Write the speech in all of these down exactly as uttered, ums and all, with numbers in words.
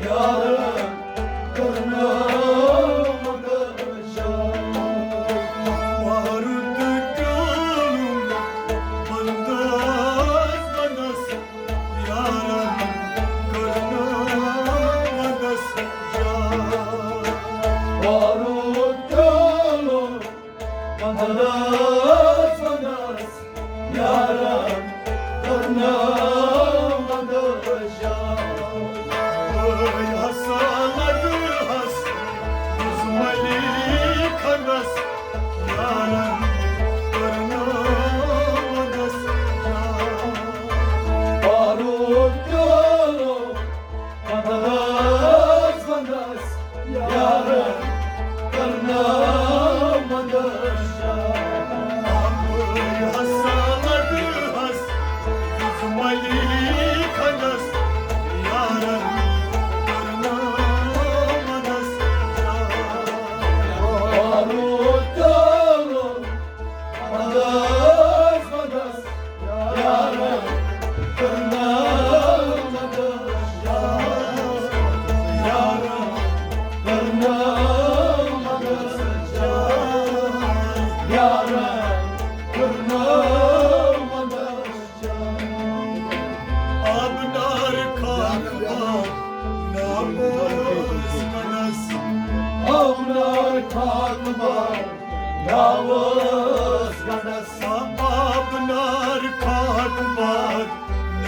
یارن کٔرنٲو مگر جان۔ وارٕ تہٕ ٹیوٗلُم بندس بندس، یارن کٔرنٲو بندس جان۔ وارٕ ٹیوٗلُم بندس بندس، یارن کٔرنٲو مگر جان۔ بٲے ہسا لگہٕ ہس دُزملی کھنس، یارن کٔرنٲو مگر جان۔ فاروق ٹیوٗلُم بندس بندس، یارن کٔرنٲو مگر جان۔ ہسا لگہٕ ہس دُزملی کھنس، یارن کٔرنٲو مگر جان۔ فاروق ٹیوٗلُم بندس بندس، یارن کٔرنٲو مگر جان۔ یارن کٔرنٲو مگر جان۔ یارن کٔرنٲو مگر جان۔ آبنار کھاکھ بار ناوس گنڈس۔ آبنار کھاکھ بار ناوس گنڈس۔ آبنار کھاکھ بار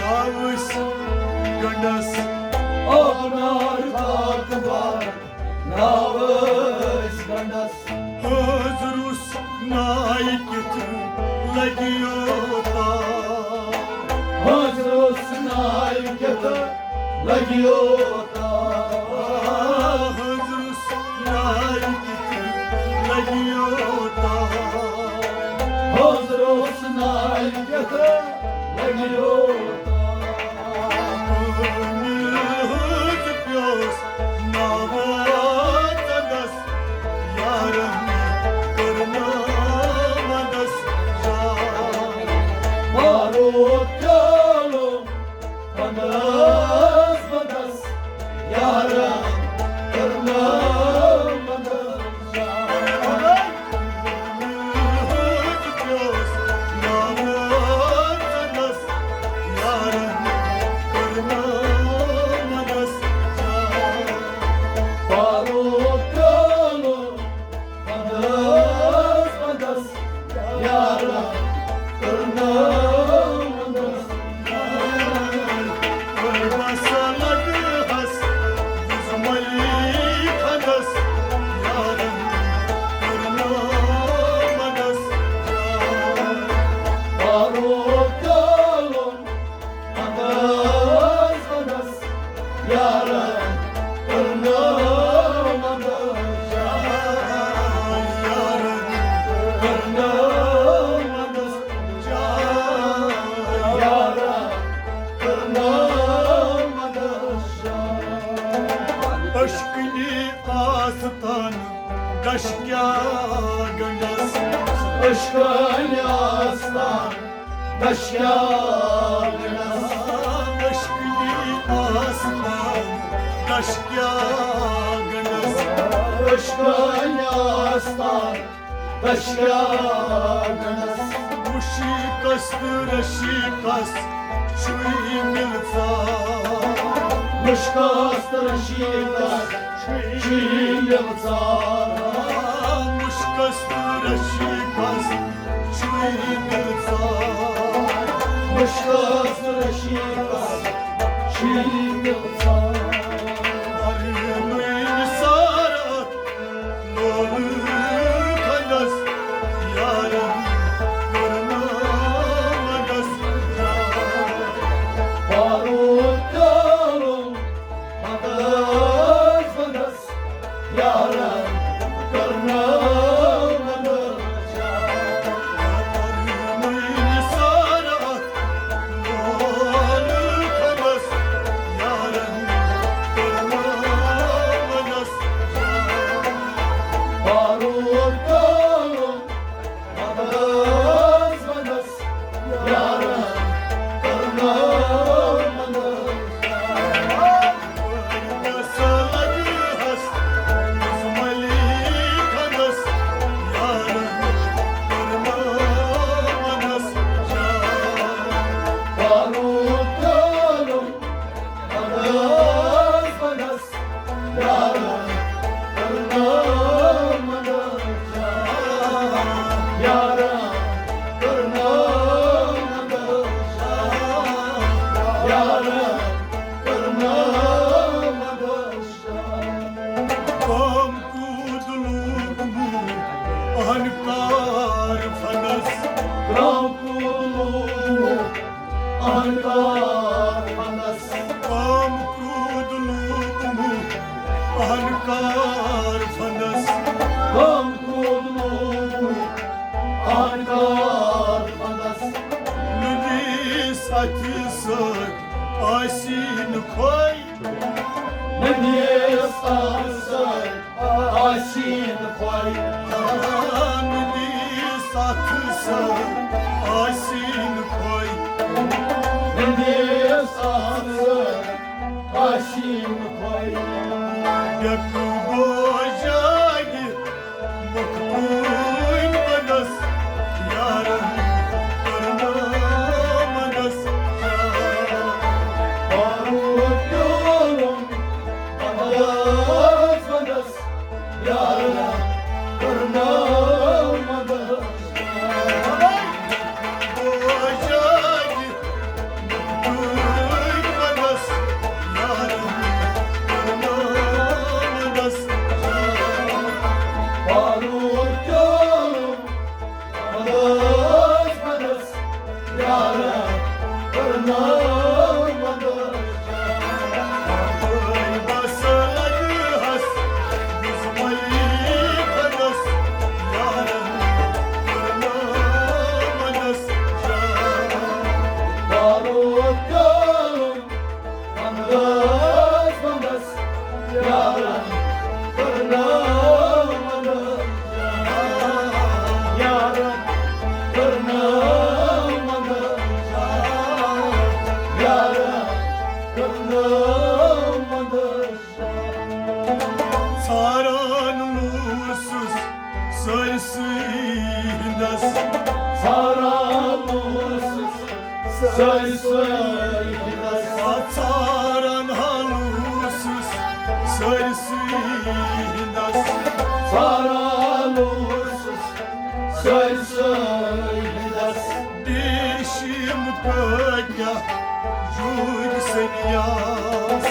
ناوس گنڈس۔ آبنار کھاکھ بار ناوس گنڈس۔ حٲضرُس ناے کِتھ لگیو تار۔ حٲضرُس ناے کِتھ لگیو تار۔ حٲضرُس ناے کِتھ لگیو تار۔ حٲضرُس ناے کِتھ لگیو تار۔ کٲمِل حٲض پیوس ناوس گنڈس۔ یارن کٔرنٲو مگر جان۔ فاروق ٹیوٗلُم بندس بندس، یارن کٔرنٲو مگر جان۔ فاروق ٹیوٗلُم بندس بندس، یارن کٔرنٲو مگر جان۔ بس لگہٕ ہس دُزملی کھنس، یارن کٔرنٲو مگر جان۔ فاروق ٹیوٗلُم بندس بندس، یارن کٔرنٲو مگر جان۔ یارن کٔرنٲو مگر جان۔ یارن کٔرنٲو مگر جان۔ عشقٕنی آستان دش کیٛاہ گنڈس۔ عشقٕنی آستان دش کیٛاہ گنڈس۔ عشقٕنی آستان دش کیٛاہ گنڈس۔ عشقٕنی آستان دش کیٛاہ گنڈس۔ مُشکس تہٕ رشیکس چھُے مِلژار۔ مُشکس تہٕ رشیکس چھُے مِلژار۔ مُشکس تہٕ رشیکس چھُے مِلژار۔ مُشکس تہٕ رشیکس چھُے مِلژار۔ ورنہٕ نثار اتھ لولہٕ کھنڈس، یارن کٔرنٲو مگر جان۔ فاروق ٹیوٗلُم بندس بندس، یارن کٔرنٲو مگر جان۔ ورنہٕ نثار اتھ لولہٕ کھنڈس، یارن کٔرنٲو اہنکار فندس۔ غم کوٚرمُت اہنکار فندس۔ نبی ساتھی سۭتۍ آسیٖن کھوے۔ نبی ساتھی سۭتۍ آسیٖن کھوے۔ نبی ساتھی سۭتۍ آسیٖن کھوے۔ نبی ساتھی سۭتۍ آسیٖن کھوے۔ یک گوجاگہِ مخدوٗم پنس، یارن کرنٲومس۔ فاروق پیوم پنس پنس، یارن کرنٲومس۔ ژھاران اوسُس سٲرسٕے ہِندس۔ ژھاران اوسُس سٲرسٕے ہِندس۔ آ، ژھاران حال اوسُس سٲرسٕے ہِندس۔ ژھاران اوسُس سٲرسٕے ہِندس۔ ریشم کٲتیاہ جوٗرۍ سنیاس۔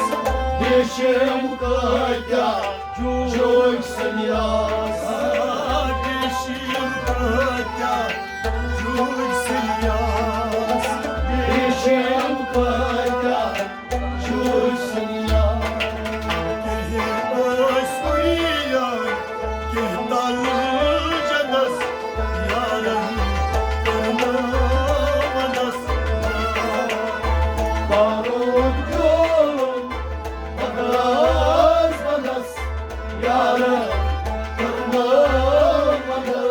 ریشم کٲتیاہ جوٗرۍ سنیاس۔ ریشم کٲتیاہ جوٗرۍ سنیاس۔ ریشم کٲتیاہ جوٗرۍ سنیاس۔ کینٛہہ ٲسۍ کُڑی یار، کینٛہہ تل جنس، یارن کوٚر نہٕ ونس۔ فاروق پیوم پنس پنس، یارن کوٚر نہٕ ونس۔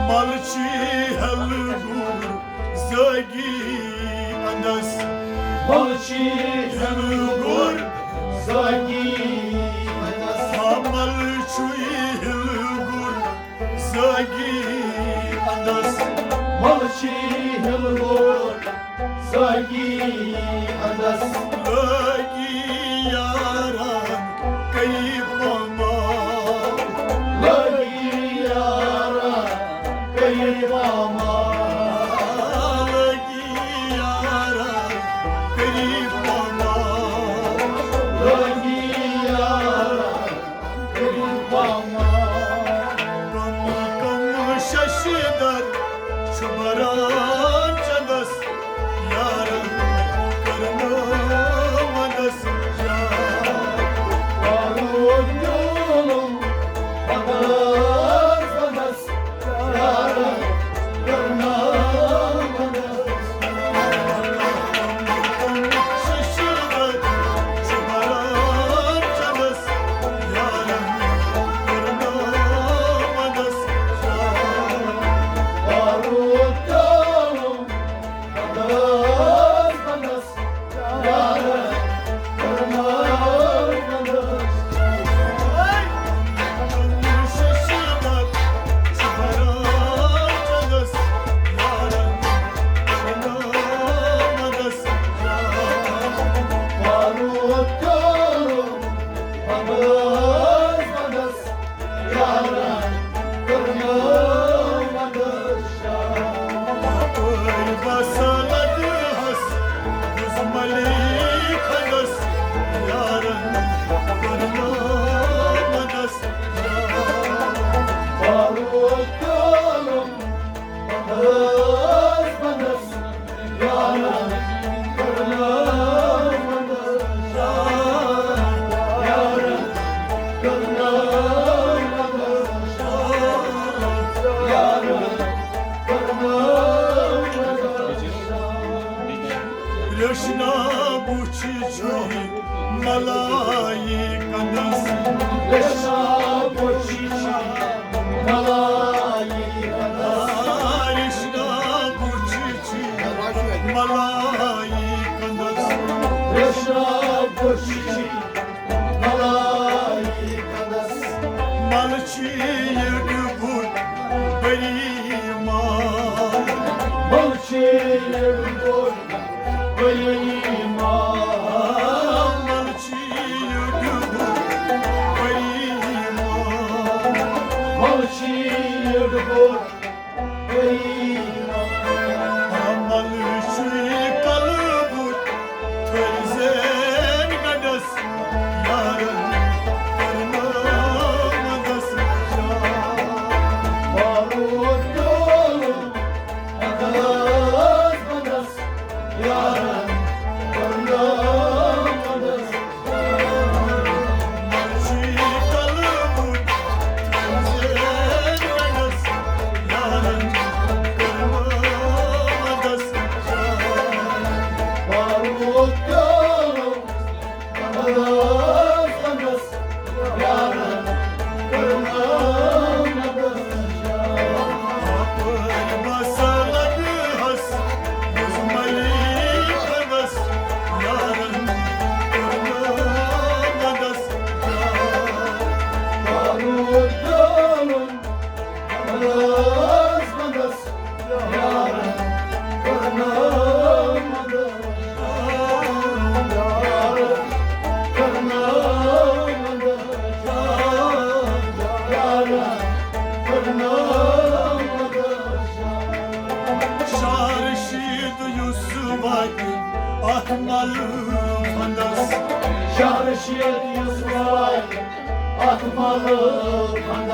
ملچی ہلگور زٲگی اندس۔ ملچی ہلگور زٲگی اندس۔ ہا، ملچی ہلگور زٲگی اندس۔ ملچی ہلگور زٲگی اندس۔ لٲگی یارن کئی پامال۔ لٲگی یارن کئی پامال۔ لٲگی یارن کئی پامال۔ لٲگی یارن کم کم ششدر چھُ بران چندس، یارن کرنٲو مسلط ہس یُس ملک خدس یارن کرنو مدس فاروق عالم بندس بندس یارن کرنو مدس یارن کرنو مدس یارن رشنا بُچھ چھُے ملائکن ہٕنٛز۔ رشنا بُچھ چھُے ملائکن ہٕنٛز۔ رشنا بُچھ چھُے ملائکن ہٕنٛز۔ رشنا بُچھ چھُے ملائکن ہٕنٛز۔ مل چھُ یہِ ڈُبُر بے ایمان۔ مل چھُ یہِ ڈُبُر بے ایمان۔ مل چھُ یہِ ڈُبُر بے ایمان۔ مل چھُ یہِ ڈُبُر عمل چھُے قلبُک تھٲوزین گنڈس یارن کرنو مدس فاروق عالم بندس بندس یارن کرنو مدس شہر شید یُس واتہِ اتھ ملہٕ پھندس۔ شہر شید یُس واتہِ اتھ ملہٕ پھندس۔